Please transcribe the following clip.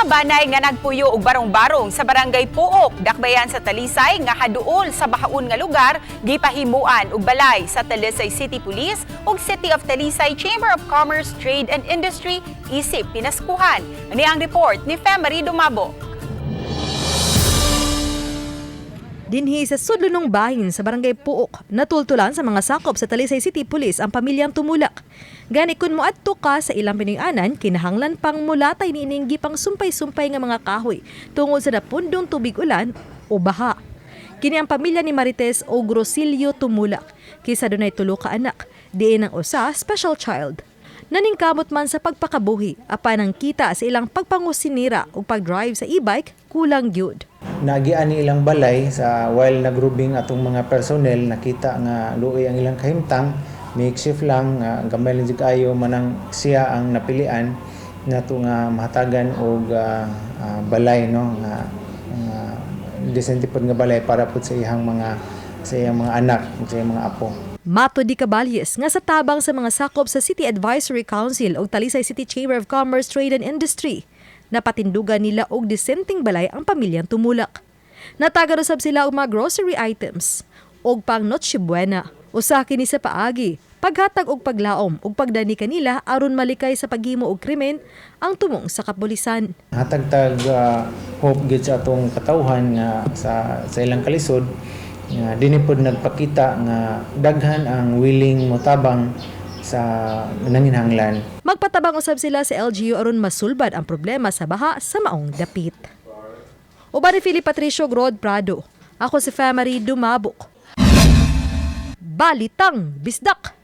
Banay nga nagpuyo og barong-barong sa Barangay Pooc, Dakbayan sa Talisay nga haduol sa bahaon nga lugar, gipahimuan og balay sa Talisay City Police ug City of Talisay Chamber of Commerce, Trade and Industry isip pinaskuhan. Ani ang report ni Femarie Dumabo. Dinhi sa sudlonong bahin sa Barangay Pooc, natultulan sa mga sakop sa Talisay City Police ang pamilyang Tumulak. Gani kun moadto ka sa ilang pinuy-anan, kinahanglan pang mulatay niining gipang sumpay-sumpay nga mga kahoy tungod sa napundong tubig ulan o baha. Kini ang pamilya ni Marites o Grosilio Tumulak, kisa dunay tulo ka anak, diin ang usa special child. Naningkamot man sa pagpakabuhi, apan ang kita sa ilang pagpangusinira ug pag-drive sa e-bike kulang gyud. Nagian ni ilang balay sa while nagrubing atong mga personnel, nakita nga luoy ang ilang kahimtang, makeshift lang nga gamay lang jud kaayo, manang siya ang napilian nato nga mahatagan og balay, no, nga nga decente pod nga balay para pod sa iyang mga anak ug sa iyang mga apo. Mato di Caballes nga sa tabang sa mga sakop sa City Advisory Council ug Talisay City Chamber of Commerce, Trade and Industry, napatindugan nila og disenteng balay ang pamilyang Tumulak. Natagan usab sila og mga grocery items og pang Noche Buena. Usa kini sa paagi, paghatag og paglaom ug pagdani kanila aron malikay sa paghimo og krimen ang tumong sa kapulisan. Hatag tag hope gid sa atong katawhan nga sa ilang kalisod nga dinhi pod nagpakita nga daghan ang willing motabang sa nanginhanglan. Magpatabang usab sila sa LGU aron masulbad ang problema sa baha sa maong dapit. Uban ni Philip Patricio Grod Prado. Ako si Famary Dumabok. Balitang Bisdak.